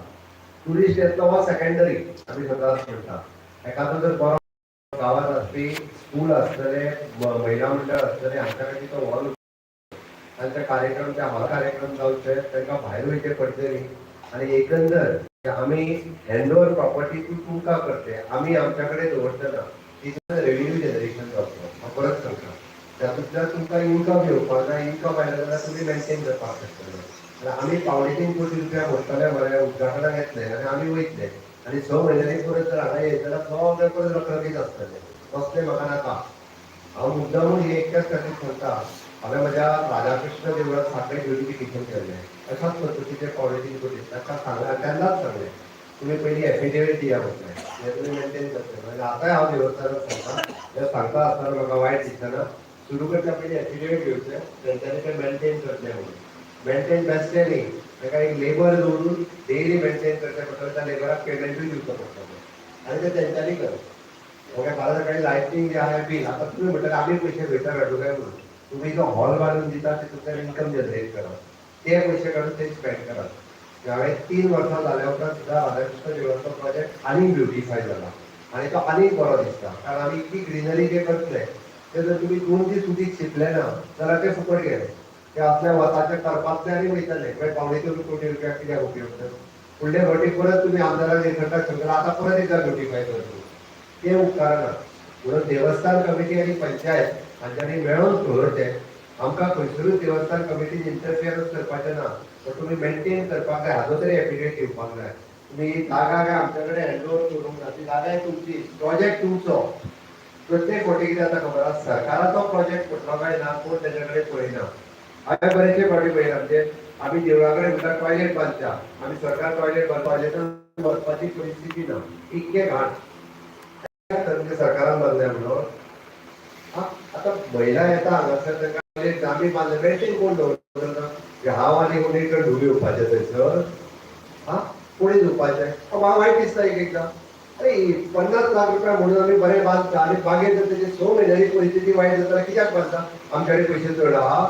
टुरिस्ट येतलो हो सेकंडरी, आमी सदांच म्हणटा. एखादो जर बरो गांवांत आसपी स्कूल आसतलें, महिला मंडळ आसतलें, हांच्या खातीर तो व्हड तांचे कार्यक्रम त्या हॉल कार्यक्रम जावचे, तांकां भायर वयचे पडचे न्ही. आनी एकंदर आमी हँड ओवर प्रॉपर्टी ती तुमकां करते, आमी आमच्या कडेन दवरतना तितून रेवेन्यू जनरेशन जावचो. हांव परत सांगता, तातूंतल्यान तुमकां इन्कम येवपाक जाय. इन्कम आयलो जाल्यार तुमी मेनटेन करपाक शकतले. आनी आमी 2.75 कोटी रुपया मोडटले मरे, उद्घाटनाक येतले आनी आमी वयतले आनी 6 म्हयन्यांनी परत जर हांगा येत जाल्यार सगळें परत रखरखीत आसतलें. तसलें म्हाका नाका. हांव मुद्दामून हे एकट्याच खातीर सांगता. हांवें म्हज्या राधाकृष्ण देवळात साखळे ब्युटिफिकेशन केल्लें, अशाच पद्दतीचे 2.75 कोटी. ताका सांगलें, तेन्नाच सांगलें तुमी पयलीं एफिडेवीट दिया म्हटलें, हें तुमी मेनटेन करतले. म्हणजे आतांय हांव देवस्थानाक सांगता, हें सांगता आसतना म्हाका वायट दिसना. सुरू करच्या पयलीं एफिडेवीट घेवचें, तेंच्यांनी तें मेनटेन करचें म्हणून. मेनटेन बेश्टें न्ही, ताका एक लेबर दवरून डेली मेनटेन करचें पडटलें, त्या लेबराक पेमेंटूय दिवचो पडटलो आनी तें तेंच्यांनी करप. ओके, फाल्यां सकाळी लायटींग जें आहा बील, आतां तुमी म्हणटले आमी पयशे भितर काडूं काय म्हणून. तुमी जो हॉल बांदून दिता तितूंतल्यान इन्कम जनरेट करात, ते पयशे काडून ते स्पेंड करात. हांवें 3 वर्सां जाल्या उपरांत सुद्दां राधाकृष्ण देवळाचो प्रोजेक्ट आनीक ब्युटिफाय जाला आनी तो आनीक बरो दिसता. कारण आमी इतली ग्रिनरी जे करतले ते जर तुमी 2 दीस उदीक शिंपले ना जाल्यार ते फुकट गेले. ते असल्या वताच्या करपांतले आनी वयतले. मागीर 2.75 कोटी रुपया कित्याक उपयोग तर? फुडले फावटी परत तुमी आमदाराक निळकंठाक सांगतले आतां परत एकदां ब्युटिफाय कर. ते उपकारना. म्हणून देवस्थान कमिटी आनी पंचायत हांच्यांनी मेळोन दवरचें. आमकां खंयसरूच देवस्थान कमिटीन इंटरफियरन्स करपाचें ना, पण तुमी मेनटेन करपाक जाय. हाजो तरी एफिडेवीट दिवपाक जाय. तुमी जागा काय आमच्या कडेन हँड ओवर करूंक ना, ती जागाय तुमची, प्रोजेक्ट तुमचो. प्रत्येक फावटी कितें जाता खबर आसा, सरकाराचो प्रोजेक्ट पडलो काय ना कोण तेच्या कडेन पळयना. हांवें बरेचशे फावटी पळयला, म्हणजे आमी देवळा कडेन म्हणटा टॉयलेट बांदच्या, आमी सरकार टॉयलेट बांद, टॉयलेटान वचपाची परिस्थिती ना, इतके घाण म्हणजे सरकारान बांदल्या म्हणून. आतां महिला येता हांगासर, तांकां टॉयलेट आमी बांदले, मेनटेन कोण दवरता? हांव आनी कोणी कडेन धुवी येवपाचें थंयसर, हा कोणी धुवपाचें? म्हाका वायट दिसता एक एकदां. अरे 50 लाख रुपया म्हणून आमी बरें बांदता आनी मागीर जर तेजी 6 म्हयन्यांनी परिस्थिती वायट जाता कित्याक बांदता? आमचे कडेन पयशे चड आहा.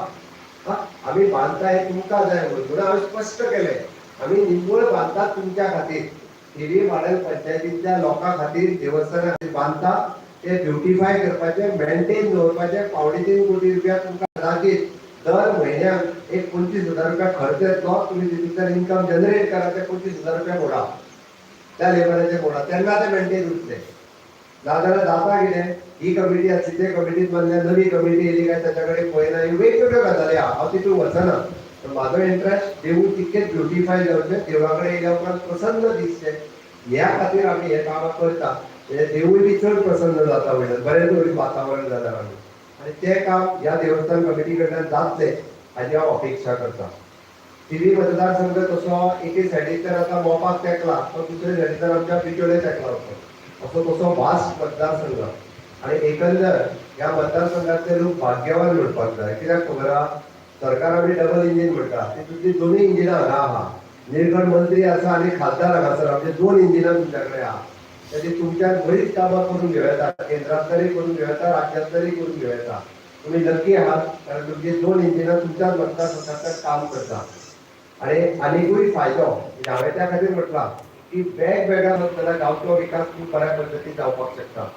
आमी बांदता हें तुमकां जाय म्हणून. म्हणून हांवें स्पश्ट केलें, आमी निव्वळ बांदतात तुमच्या खातीर, थिवी माडेल पंचायतींतल्या लोकां खातीर देवस्थाना खातीर बांदता. ते ब्युटिफाय करपाचें, मेनटेन दवरपाचें. 2.75 कोटी रुपया तुमकां कदाचीत दर म्हयन्याक एक 25,000 रुपया खर्च येतलो. तुमी तितूंतल्यान इन्कम जनरेट करा, ते 25,000 रुपया मोडा, त्या लेबराचे मोडा, तेन्ना ते मेनटेन उरतले. नाजाल्यार जाता कितें, ही कमिटी आसली ते कमिटीत बांदल्या, नवी कमिटी येयली काय ताच्या कडेन पळयना. ह्यो वेगवेगळ्यो गजाली आहा, हांव तितून वचना. पण म्हाजो इंट्रस्ट देवूळ तितकेंच ब्युटिफाय जावचें, देवळा कडेन येयल्या उपरांत प्रसन्न दिसचें, ह्या खातीर आमी हें कामां करता. म्हणजे देवूळ बी चड प्रसन्न जाता वयल्यान, बरें तरी वातावरण जाल्यार आमी, आनी तें काम ह्या देवस्थान कमिटी कडल्यान जातलें हाजी हांव अपेक्षा करता. थिवी मतदारसंघ तसो एके सायडीन आतां मोपाक तेंकला, तो दुसरे सायडीन आमच्या बिचोले तेंकला असो तसो वास्ट मतदारसंघ. आनी एकंदर ह्या मतदारसंघातले लोक भाग्यवान म्हणपाक जाय. कित्याक खबर आहा, सरकार आमी डबल इंजीन म्हणटा, तितूंतली दोनूय इंजिनां हांगा आहा. निळकंठ मंत्री आसा आनी खासदार हांगासर, आमचे 2 इंजिनां तुमच्या कडेन आहा. ताची तुमच्यान बरीच कामां करून घेवं येता, केंद्रांतल्यानूय करून घेवं येता, राज्यांतल्यानूय करून घेवं येता. तुमी लकी आहात, कारण तुमची 2 इंजिनां तुमच्याच मतदारसंघांतल्यान काम करता. आनी आनिकूय फायदो म्हणजे हांवें त्या खातीर म्हटलां की वेगवेगळ्या जाल्यार गांवचो विकास खूब बऱ्या पद्दतीन जावपाक शकता.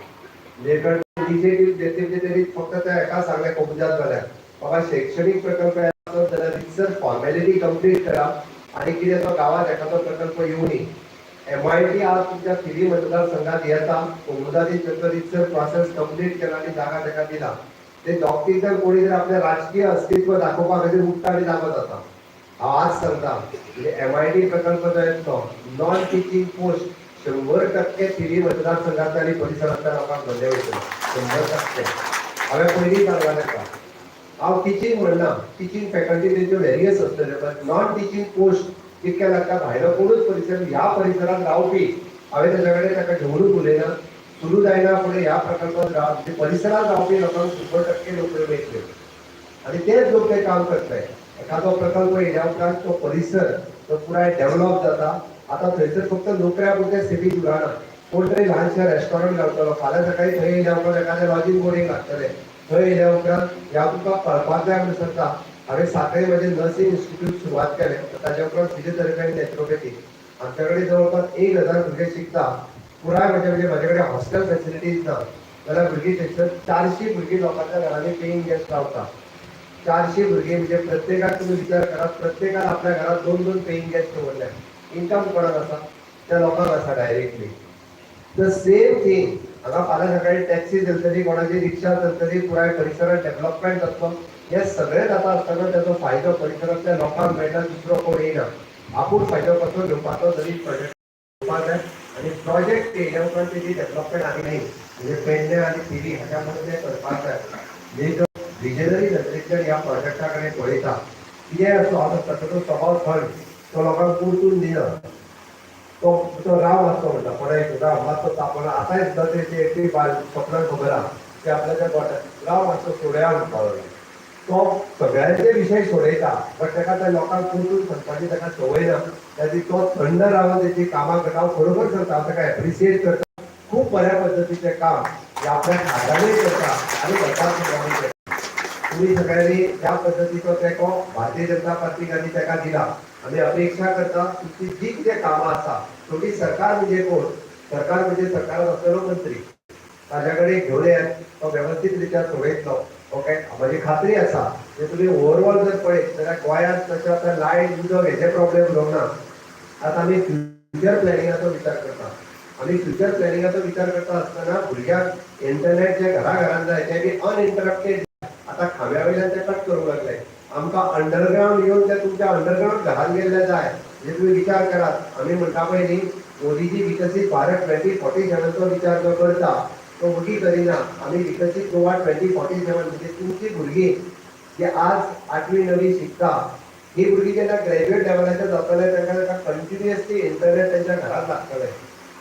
निळकंठ इनिशिएटीव घेतली म्हणजे तेणी फक्त त्या एका सांगलें कोमुनिदाद जाल्यार बाबा शैक्षणीक प्रकल्प आसत जाल्यार रितसर फॉर्मेलिटी कंप्लीट करा आनी कितें तो गांवांत एखादो प्रकल्प येवनी. MIT आज तुमच्या थिवी मतदारसंघात येता, कोमुनिदादीन तांचो रितसर प्रोसेस कंप्लीट केला आनी जागा ताका दिला. ते दोग जाण कोणी जर आपलें राजकीय अस्तित्व दाखोवपा खातीर उठ्ठा आनी जागो जाता. हांव आज सांगता, म्हणजे MIT प्रकल्प जो येतलो, नॉन टिचींग पोस्ट 100% थिवी मतदारसंघातल्या आनी परिसरांतल्या लोकांक भरले वयतले, 100%. हांवें पयलीं सांगलां ताका, हांव टिचींग म्हणना, टिचींग फॅकल्टी तेंच्यो वेरियस आसतल्यो, बट नॉन टिचींग पोस्ट कितक्या लागता, भायलो कोणूच परिसर ह्या परिसरांत रावपी हांवें ताच्या कडेन ताका घेवनूच उलयना. सुरू जायना फुडें ह्या प्रकल्पात राव म्हणजे परिसरांत रावपी लोकांक 100% नोकऱ्यो मेळटल्यो आनी तेच लोक ते काम करतले. एखादो प्रकल्प येयल्या उपरांत तो परिसर तो पुराय डेव्हलप जाता. आतां थंयसर फक्त नोकऱ्या पुरतें सीमीत उरना, कोण तरी ल्हानशें रेस्टॉरंट घालतलो, फाल्यां सकाळीं थंय येयल्या उपरांत एखादें लॉजींग बोर्डींग लागतलें. थंय येयल्या उपरांत ह्या तुमकां कळपाक जाय म्हणून सांगता, हांवें साखळे म्हजें नर्सिंग इन्स्टिट्यूट सुरवात केलें, ताच्या उपरांत फिजियोथेरपी आनी नॅचरोपॅथी. आमच्या कडेन जवळपास 1000 भुरगे शिकता. पुराय म्हणजे म्हाजे कडेन हॉस्टेल फॅसिलिटीज ना जाल्यार भुरगीं थंयसर 400 भुरगीं लोकांच्या घरांनी पेईंग गेस्ट रावता. 400 भुरगीं म्हणजे प्रत्येकाक तुमी विचार करात, प्रत्येकान आपल्या घरात 2-2 पेईंग गेस्ट दवरले. इन्कम कोणाक आसा? त्या लोकांक आसा डायरेक्टली. The same thing हांगा फाल्यां सकाळी टॅक्सी चलतली, कोणाची रिक्षा चलतली, पुराय परिसरात डेव्हलपमेंट जातलो. हे सगळें जाता आसतना त्याचो फायदो परिसरांतल्या लोकांक मेळटा, दुसरो कोण येयना. आपूण फायदो कसो घेवपाचो तरी प्रोजेक्ट घेवपाक जाय आनी प्रोजेक्ट येयल्या उपरांत तेजी डेव्हलपमेंट आनी न्ही म्हणजे पेडणे आनी थिवी हाच्या मदीं तें करपाक जाय. म्हणजे विजनरी नदरेंतल्यान ह्या प्रोजेक्टा कडेन पळयता. कितेंय आसूं, हांव सांगता ताचो स्वभाव थंड, तो लोकांक परतून दिना. तो तो राम आसतो म्हणटा कोणाक राम मातसो तापना. आतांय सुद्दां ते एकटी बायल स्वप्नाक खबर आहा की आपल्याच्या गोठ्यात राम मातसो सोडया म्हणपाक लागलो. तो सगळ्यांचे विशय सोडयता, बट ताका त्या लोकांक परतून सांगपाची ताका संवय ना. त्या तो थंड रावन तेची कामां करता. हांव खरोखर सांगता, हांव ताका एप्रिसिएट करता. खूब बऱ्या पद्दतीचें काम हें आपल्या खात्यानूय करता आनी मतदारसंघानूय करता. तुमी सगळ्यांनी ज्या पद्दतीचो तेंको भारतीय जनता पार्टीक आनी ताका दिला, आमी अपेक्षा करता तुमची जी कितें कामां आसा, शेवटी सरकार म्हणजे कोण? सरकार म्हणजे सरकारात आसलेलो मंत्री, ताज्या कडेन घेवन येयात, तो वेवस्थीत रित्या सोडयतलो. ओके, म्हजी खात्री आसा जे तुमी ओवरऑल जर पळयत जाल्यार गोंयांत तशें आतां लायट उदक हेजे प्रॉब्लेम उरोंक ना. आतां आमी फ्युचर प्लॅनिंगाचो विचार करता. आमी फ्युचर प्लॅनिंगाचो विचार करता आसतना भुरग्यांक इंटरनेट जे घरा घरान जाय तें बी अनइंटरप्टेड. आतां खांब्या वयल्यान ते कट करूंक लागले. आमकां अंडरग्रावंड येवन ते तुमच्या अंडरग्रावंड घरान गेल्ले जाय. म्हणजे तुमी विचार करात, आमी म्हणटा पळय न्ही, मोदीजी विकसीत भारत 2047चो विचार जो करता तो वगी करिना. आमी विकसीत गोवा 2047 म्हणजे तुमची भुरगीं जी आज 8वी 9वी शिकता, ही भुरगीं जेन्ना ग्रॅज्युएट लेवलाचेर जातले तांकां तांकां कंटिन्युअसली इंटरनेट तेंच्या घरांत लागतलें.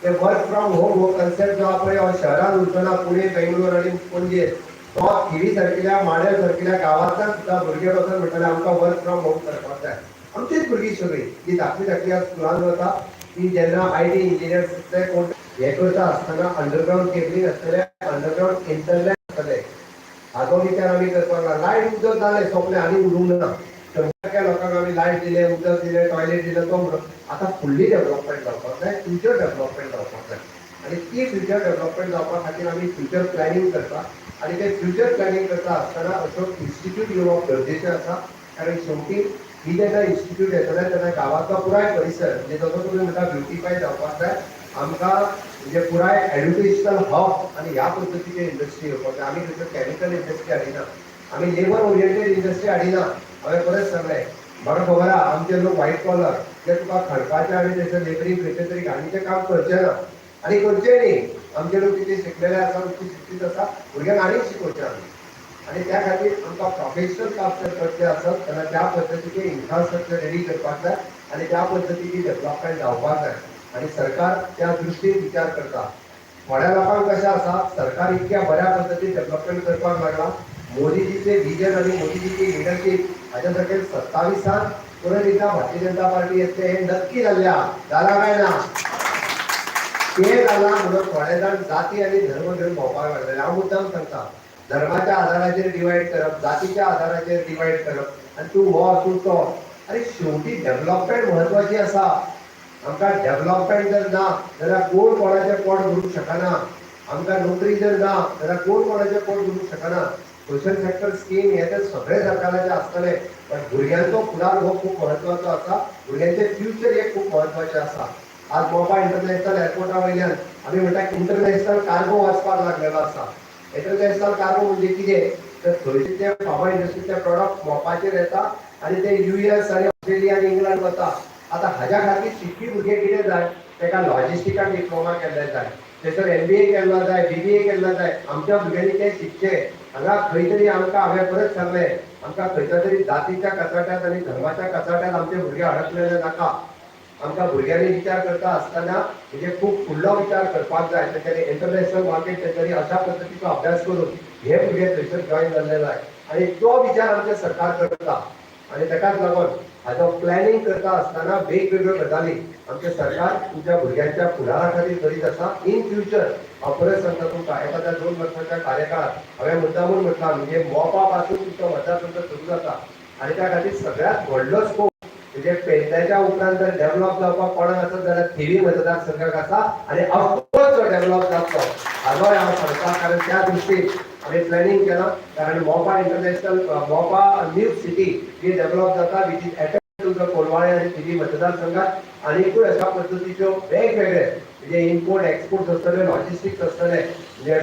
ते वर्क फ्रॉम होम हो कन्सेप्ट जो आहा पळय हो शहरान उरचो ना. पुणे, बेंगलोर आनी पणजे, तो थिवी सारकिल्या, माडेल सारकिल्या गांवांतल्यान सुद्दां भुरगे बसून म्हणटले आमकां वर्क फ्रॉम होम करपाक जाय. आमचीच भुरगीं सगळीं जी धाकटी धाकटी आज स्कुलान वता ती जेन्ना IT engineers ते कोण हे करता आसतना अंडरग्रावंड केबलींग आसतलें, अंडरग्रावंड इंटरनेट आसतलें, हाचो विचार आमी करपाक लागला. लायट उदक जालें सोंपलें, आनी उरूंक ना. 100% लोकांक आमी लायट दिले, उदक दिलें, टॉयलेट दिलें, तो म्हणून आतां फुडली डेव्हलपमेंट जावपाक जाय, फ्युचर डेव्हलपमेंट जावपाक जाय. आनी ती फ्युचर डेव्हलपमेंट जावपा खातीर आमी फ्युचर प्लॅनिंग करता आनी ते फ्युचर प्लॅनिंग करता आसतना अशो इन्स्टिट्यूट येवप गरजेचें आसा. कारण शेवटी ही जेन्ना इन्स्टिट्यूट येतले तेन्ना गांवांतलो पुराय परिसर म्हणजे जसो तुमी म्हणटा ब्युटिफाय जावपाक जाय. आमकां म्हणजे पुराय एड्युकेशनल हब आनी ह्या पद्दतीचे इंडस्ट्री येवपाक जाय. आमी खंयच्यो कॅमिकल इंडस्ट्री हाडिना, आमी लेबर ओरिएंटेड इंडस्ट्री हाडिना. हांवें परत सांगलें, म्हाका खबर आहा आमचे लोक व्हायट कॉलर जे तुका खणपाचें आनी थंयसर लेबरींग खंयचे तरी घाणीचें काम करचें ना आनी करचें न्ही. आमचे लोक कितें शिकलेले आसा, उच्च शिक्षीत आसा, भुरग्यांक आनीक शिकोवचें आमी. आनी त्या खातीर आमकां प्रोफेशनल काम जर करचें आसत जाल्यार त्या पद्दतीचें इन्फ्रास्ट्रक्चर रेडी करपाक जाय आनी त्या पद्दतीची डेव्हलपमेंट जावपाक जाय. आनी सरकार त्या दृश्टीन विचार करता. थोड्या लोकांक कशें आसा, सरकार इतक्या बऱ्या पद्दतीन डेव्हलपमेंट करपाक लागला, मोदीजीचे विजन आनी मोदीजीची लिडरशीप हाच्या सारकें 27 परत एकदा भारतीय जनता पार्टी येतले हें नक्की जाल्लें आहा. जालां काय ना? तें जालां म्हणून थोडे जाण जाती आनी धर्म घेवन भोंवपाक लागले. हांव मुद्दाम सांगता, धर्माच्या आधाराचेर डिवायड करप, जातीच्या आधाराचेर डिवायड करप आनी तूं हो तूं तो, आनी शेवटी डेव्हलपमेंट म्हत्वाची आसा. आमकां डेव्हलपमेंट जर ना जाल्यार कोण कोणाचें पोट भरूंक शकना. आमकां नोकरी जर ना जाल्यार कोण कोणाचें पोट भरूंक शकना. सोशल सेक्टर स्कीम हे तर सगळे सरकाराचे आसतले, पण भुरग्यांचो फुडार हो खूब म्हत्वाचो आसा. भुरग्यांचें फ्युचर हे खूब म्हत्वाचें आसा. आज मोपा इंटरनॅशनल एअरपोर्टा वयल्यान आमी म्हणटा इंटरनॅशनल कार्गो वचपाक लागलेलो आसा. इंटरनॅशनल कार्गो म्हणजे कितें तर थंयचे ते फार्मा इंडस्ट्रीचे प्रॉडक्ट मोपाचेर येता आनी ते युएस आनी ऑस्ट्रेलिया आनी इंग्लंड वता. आतां हाज्या खातीर शिकपी भुरगे कितें जाय, ताका लॉजिस्टिकान डिप्लोमा केल्ले जाय, थंयसर एमबीए केल्लो जाय, बीबीए केल्लो जाय. आमच्या भुरग्यांनी तें शिकचें. हांगा खंय तरी आमकां, हांवें परत सांगलें, आमकां खंयच्या तरी जातीच्या कचाट्यात आनी धर्माच्या कचाट्यात आमचे भुरगे अडकलेले नाका. आमकां भुरग्यांनी विचार करता आसतना म्हणजे खूब फुडलो विचार करपाक जाय. तेंच्यांनी इंटरनॅशनल मार्केट तेंच्यांनी अशा पद्दतीचो अभ्यास करून हे भुरगे थंयसर जॉयन जाल्ले जाय आनी तो विचार आमचें सरकार करता. आनी ताकाच लागून हाजो प्लॅनिंग करता आसतना वेगवेगळ्यो गजाली आमचें सरकार तुमच्या भुरग्यांच्या फुडारा खातीर करीत आसा. इन फ्युचर हांव परत सांगता तुमकां, एखाद्या 2 वर्साच्या कार्यकाळात हांवें मुद्दामून म्हटलां, म्हणजे मोपा पासून तुमचो मतदारसंघ सुरू जाता आनी त्या खातीर सगळ्यांत व्हडलो स्कोप म्हणजे पेडण्याच्या उपरांत जर डेव्हलप जावपाक कोणाक आसत जाल्यार थिवी मतदारसंघाक आसा आनी ऑफकोर्स तो डेव्हलप जातलो हाजोय हांव सांगता. कारण त्या दृश्टीन आमी प्लॅनिंग केलां, कारण Mopa international, Mopa new city ji develop जाता, which is attach to the Colvale आनी थिवी मतदारसंघात आनीकूय अशा पद्दतीच्यो वेगवेगळे म्हणजे इम्पोर्ट एक्सपोर्ट आसतले, लॉजिस्टिक्स आसतले, म्हणजे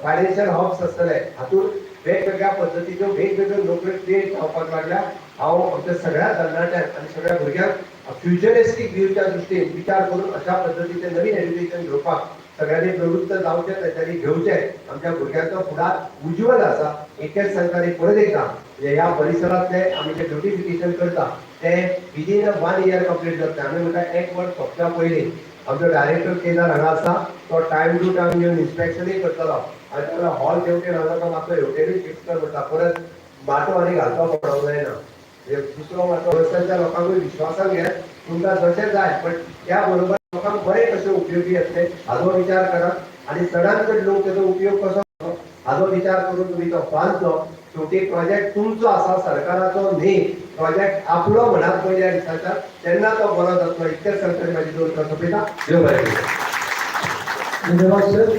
फायनान्शियल हब्स आसतले, हातूंत वेगवेगळ्या पद्दतीच्यो वेगवेगळ्यो नोकऱ्यो क्रिएट जावपाक लागल्या. हांव आमच्या सगळ्या तरणाट्यांक आनी सगळ्या भुरग्यांक फ्युचरिस्टीक व्यूच्या दृश्टीन विचार करून अशा पद्दतीचे नवीन एज्युकेशन घेवपाक सगळ्यांनी प्रवृत्त जावचें, तांच्यांनी घेवचें. आमच्या भुरग्यांचो फुडार उज्ज्वल आसा. एकच सांगता आनी परत एकदा, म्हणजे ह्या परिसरांतले आमी जे ब्युटिफिकेशन करता ते विदीन अ 1 इयर कंप्लीट जातलें. आमी म्हणटा एक वर्स सोंपच्या पयलीं आमचो डायरेक्टर केदार हांगा आसा, तो टायम टू टायम येवन इन्स्पेक्शनूय करतलो आनी ताका हॉल तेवटेन आसा, तो मातसो हेवटेनूय शिफ्ट कर म्हणटा. परत माटो आनी घालपाक पडोंक जायना, म्हणजे दुसरो माटो. रस्त्याच्या लोकांकूय विश्वासान घेत, तुमकां जशें जाय पण त्या बरोबर लोकांक बरें कशें उपयोगी येतलें हाजो विचार करात आनी चडांत चड लोक तेजो उपयोग कसो हाजो विचार करून तुमी तो बांदचो. शेवटी प्रोजेक्ट तुमचो आसा, सरकाराचो न्ही. प्रोजेक्ट आपलो म्हणात पयल्या दिसाच्या, तेन्ना तो बरो जातलो. इतकेच सांगता, म्हाजी दोन उतरां सोंपयता. देव बरें करूं. धन्यवाद सर.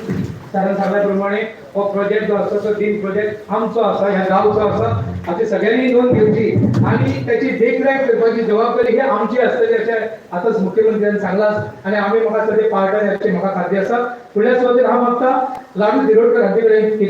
सरान सांगल्या प्रमाणे हो प्रोजेक्ट जो आसा तो दिन प्रोजेक्ट आमचो आसा, ह्या गांवचो आसा, हाची सगळ्यांनी नोंद घेवची आणि त्याची देखरेख करपाची जबाबदारी ही आमची आसतली अशें आतांच मुख्यमंत्र्यान सांगलां आनी आमी म्हाका दिसता ते पाळटले अशी म्हाका खात्री आसा. फुडल्या सुवातेर हांव मागता लाडू तिरोडकर हांचे कडेन.